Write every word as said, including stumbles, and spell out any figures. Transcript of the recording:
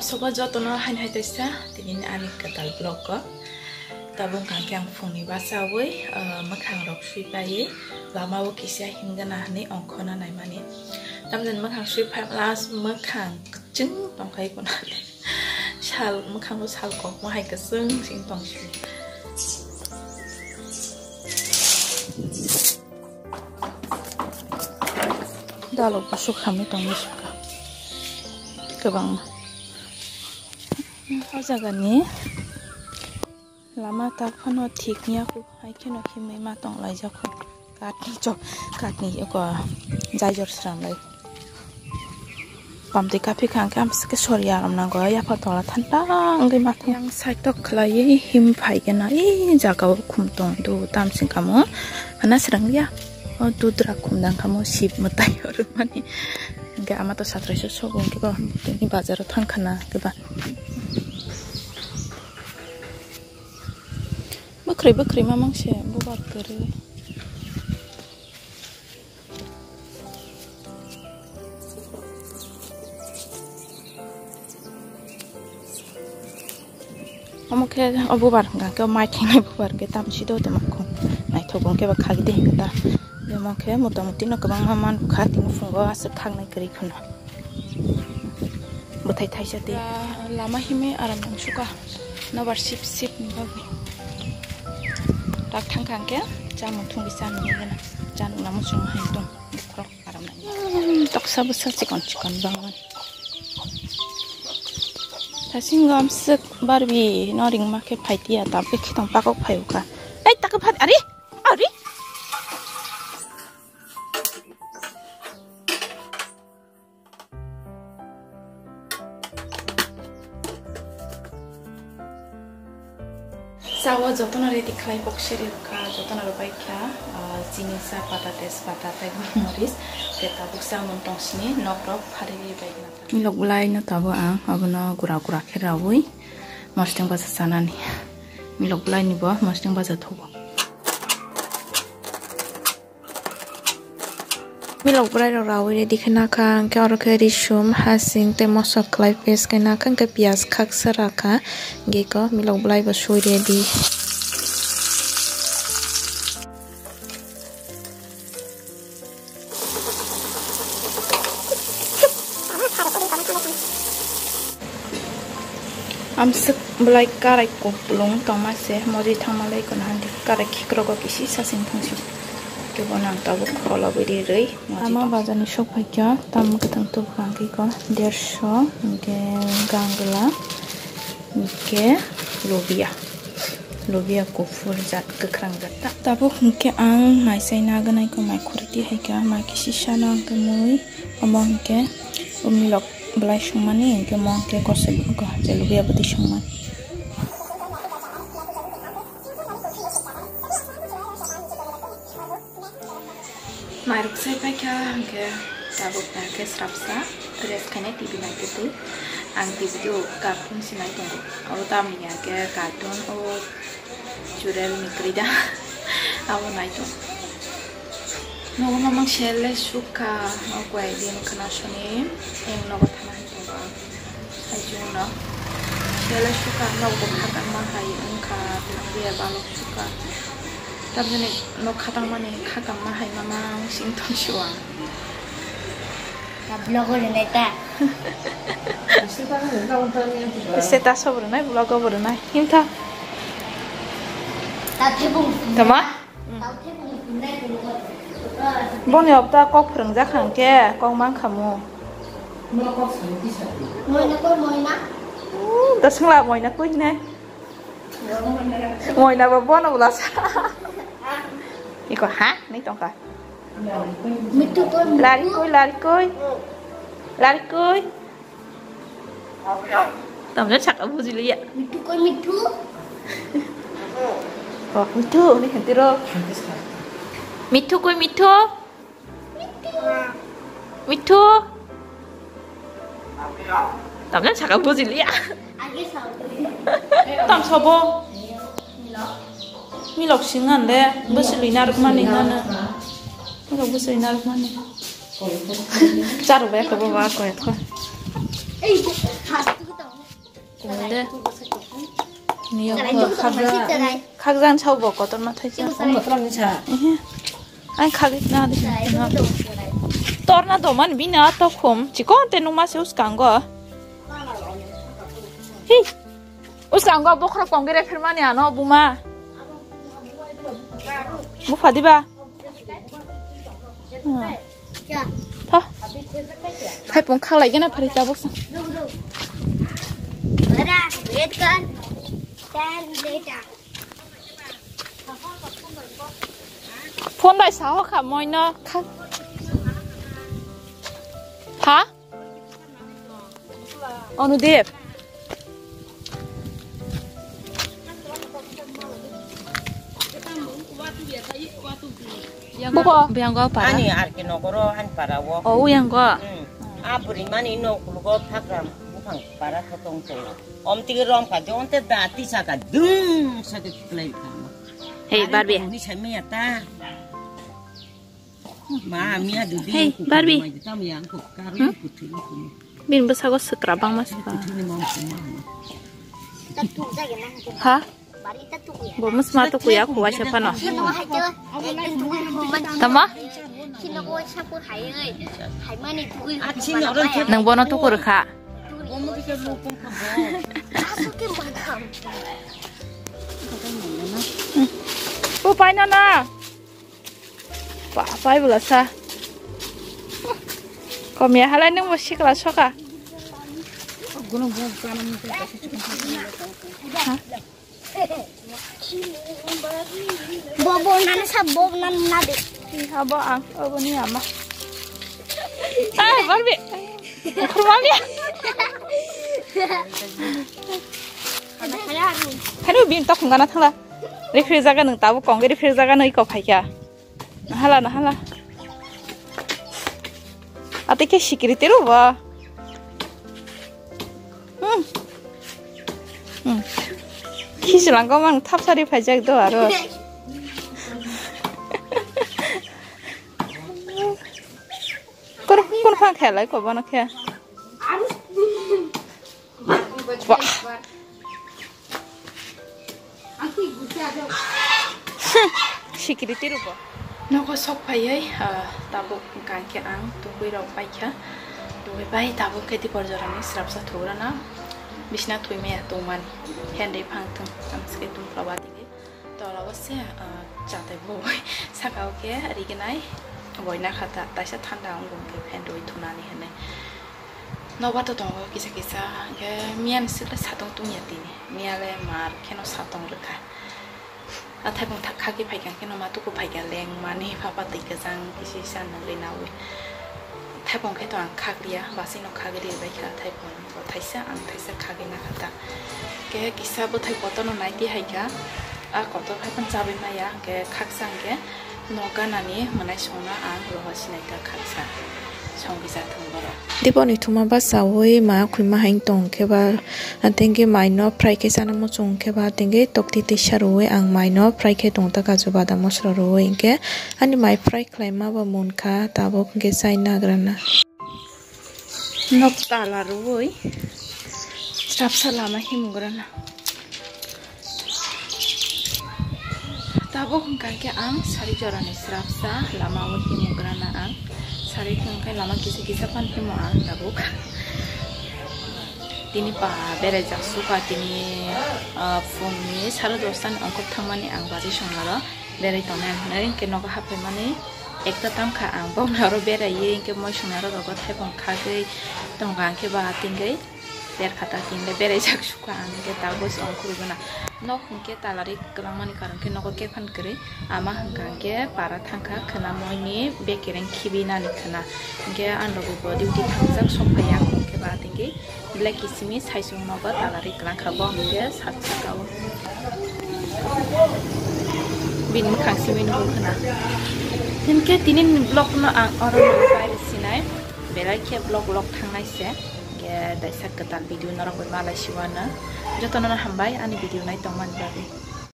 Sobo jotono haini hai taisa tini ani kwtal vlog o. Tabuk hwnkha khe ang phungni bachawi, ah, mwkhang rok sui paiwi lama o kisa himgana hinwi ongkhorna naimani. Tamni mwkhang sui phaimala mwkhang kwchwng tongkhai khuna. Sal mwkhango sal kokma hai kwchwng sing tong si. Dalok busuk hamwi tongwi sukha kwbangma. O jagani lama tak phano thik ya kho, hai kheno himwi ma tong laijak kho. Katni chok, katni eko jaijor sram lai. Pamtwi kaphi kha hwnkhe amsike sori aram nango, yapha tola thanta wngwi ma thang. Yang side tok khlaiwi him phai khe na, ee, jaga o khum tong do, tam sing kamo. Hana srang ya. O dudra khum dang kamo, sip mwtai oro mani. Hwnkhe ama to satrai so sobo hwnkhe bo tini bazar o thang khana khe ba. Bwkhwrwi bwkhwrwi mamang se bubar kwrwi. Omo khe o bubar hwnkha khe o mai thengnai bubar hwnkhe tamsi do tongma kho naithok hwnkhe ba khagwi de hwnkhe ta. Omo khe mota muti no kwbangma man bwkha tini phungo aswk khaknai kwrwi phano. Bwthai thaisa de. Ah, lama himwi aram nang suka. Nobar sip sip ni bagwi. Tak thang kha hwnkhe chamung thungwi cha nungwi gana. Cha nungna muchung hai tong. Bokhorok aram nang. Hmm, toksa bwsa chikon chikon bangmani. Thasingo amswk Barbie no ringma khe phai tiya, tabukhe khitong pakok phai ukha. Ei, taka phat, ari, ari. Chawo jotono ready khlai bokse rwkha, jotono rwbaikha, ah, chini sa pata, tejpata, tei gomoris, tei tabuk chamung tongsini nokrok pharwi bai gwnang. Milok bwlaino tabuk ang abono gura gura khe raui mosdeng baja chanani. Milok bwlaini bo mosdeng baja thogo. Milok bwrai rok raui ready khe nakha, hwnkhe oro khe risum, hasing tei moso kwlai paste khe nakha, hwnkhe piyaj khaksa rakha, hwnkhe eko milok bwlai bo sui ready. Amswk bwlai karai kupulung tongma se, moji thangma lai kono handi karai khikrogo kisi sasing thangsi. Kebo nang tabuk kholobwi ri rwi moji. Ama tong. Bazar ni sok phaikha, tam kwthang tubukha hwnkhe ko derso, hwnkhe gangla, hwnkhe lobia. Lobia kuphur jat, kwkhwrang jat ta. Tabuk hwnkhe ang naisai naganai ko mai khuriti haikha, mai kisi sano hwnkhe mui. Omo hwnkhe o milok bwlai songmani, hwnkhe omo hwnkhe kosoi bugo je lubui abo twi songmani. Mairok sai paikha hwnkhe tabuk hwnkhe srapsa rest khainai T V naitwi twi. Ang T V o cartoon se nai tongo. Abo tamni hwnkhe cartoon o Churel ni kwrwi da. Abo nai tong. Nogo mamang sel le sukha, o kwai din khna soni, eng nogo thana hai tongo. Hai jung no. Sel le sukha, nogo khakang ma hai wngkha, thang dia balok sukha. Tamjani nok khatang mani khakang ma hai mamang sing tong siwang. Vlog o rinai ta. Status o bo rinai, vlog o bo rinai. Himtha. Tama? Boni obta kok phwrwngjak hwnkhe kok mankhamu. Moina koi, moina. Da swngla moina koi hinai. Moina bo bono bwlasa. Iko ha, ni tongkha. Mitu koi, mitu. Larikoi, larikoi. Larikoi. Tamjani saka bujiliya. Mitu koi, mitu. Oh, mitu, ni hentiro. Mitu koi, mitu. Mitu. Tamjani saka bujiliya. Tam sobo. Milok singan de, bwswlwi narwkmani nana. Milok bwswlwi narwkmani. Charwk bai khe bo ba koi kho. De. Niyo khakjang, khakjang sao bo kotor ma thaisa. Ehe. Ai khagwi na de. Torna doman bina to khum. Chikon te numa se uskango. Hi. Uskango bokhorok kongere phirmani ano buma. Bupha diba? Hmm. Tha. Hai pung khalai gana phari tabuk sa. Phone bai sao kha moino kha. Ha? Anudev. Buko. Buyang go para. Ani arki nogoro ani para o. O, uyang go. Hmm. A bwrwi mani no kulugo phagra buphang para thotong tongo. Om tigi rong pa de onte da tisa ka dung sa de klai ka. Hey, Barbie. Ni sa mi ata. Ma, miya dudi. Hey, Barbie. Tam yang ko karu. Hmm? Puthini kuni. Bin bwsago swkra bangma swkra. Puthini mong kuma. Ha? Bo musma to kuya kuwa se phano. Tama? Nang bono tukur kha. Upai na na. Ba, pai bwla sa. Komya halai nung bo sikla soka. Ha? Bo, bo, nana sa, bo, nana na de. Abo ang, abo ni ama. Ah, Barbie. Kurmamia. Hanu bin ta khungana thangla. Refri jaga nung tabu kong refri jaga nung iko phaikya. Nahala, nahala. Ate ke sikiri tiru ba. Hmm. Hmm. Kisilang ko mang thap sari phaijak do aro. Kun, kun phang khelai ko bono khe. Wah. Security rubo. Nogo sok phaiwi, ah, tabuk hwnkha khe ang tubui rok paikha. Tubui pai tabuk khe dipor jorani srapsa thugrana. Bisna thwimaya tongmani. Phendai phang thung, ang swkhe tungphla watigi. Tola o se, ah, chatai boi saka o khe riginai boina khata taisa thanda wng khe phendui thunani hwnwi. Nobar to tongo kisa kisa, hwnkhe miyan swkle satong tungya tini. Miyale mar kheno satong rwkha. A thaipung thak khagwi phaikha kheno ma tuku phaikha lengmani papa twi kwchang kisa kisa nugwi nawi. Thaipung khe to ang khakliya, basino khagwi rwbaikha thaipung. Bo thaisa, ang thaisa khagwi nakha ta. Khe kisa bwthai kotorno naidi hai kha. A kotor hai phano chabwi maya, hwnkhe khaksa hwnkhe nok ganani mwnai songno ang rohor sinai ta khaksa. Songwi cha thung borok. Diponi thuma bachaui ma khulma hai tong khe ba, tengke mai no fry khe chana muchung khe ba, tengke tokti tisa rwui ang mai no fry khe tong ta kaju badam mosra rwui hwnkhe ani mai fry khlaima bo munkha tabuk hwnkhe chai nagrana. Nok tala rwui srapsa lama himugrana. Tabuk hwnkha khe ang sari jorani srapsa lama o himugrana ang. Sari hwnkhe lama kisa kisa pan himo ang tabuk. Tini pa berai jak suka tini, ah, phungni sara dosta ni ongkhor thangmani ang bari songnaro berai tongnai ang hwnwi hwnkhe nogo haphaimani ekta tamkha ang boknaro beraiwi hwnkhe moi songnaro rogo thaipung khagwi tongkha hwnkhe ba tingwi. Berkha ta tinle beraijak sukha ang hwnkhe tabuk se ongkhorwi gana. Nok hwnkhe talari kwlangmani karon khe nogo kephan kwrwi. Ama hwnkha hwnkhe para thangkha khwnamoini bekereng khibi nani khwna. Hwnkhe ang rogwi bo duty thangjak sokphaiya hwnkhe ba tingwi belai kisimi saisung nogo talari kwlangkha bo hwnkhe sak saka o. Bini mwkhang simi nugo khwna. Hwnkhe tini ni vlog no ang oro no pai sinai. Belai khe vlog vlog thangnai se. Hwnkhe daisa kwtal video norok bai malai siwano. Jotono no hambai ani video nai tongmani bagwi.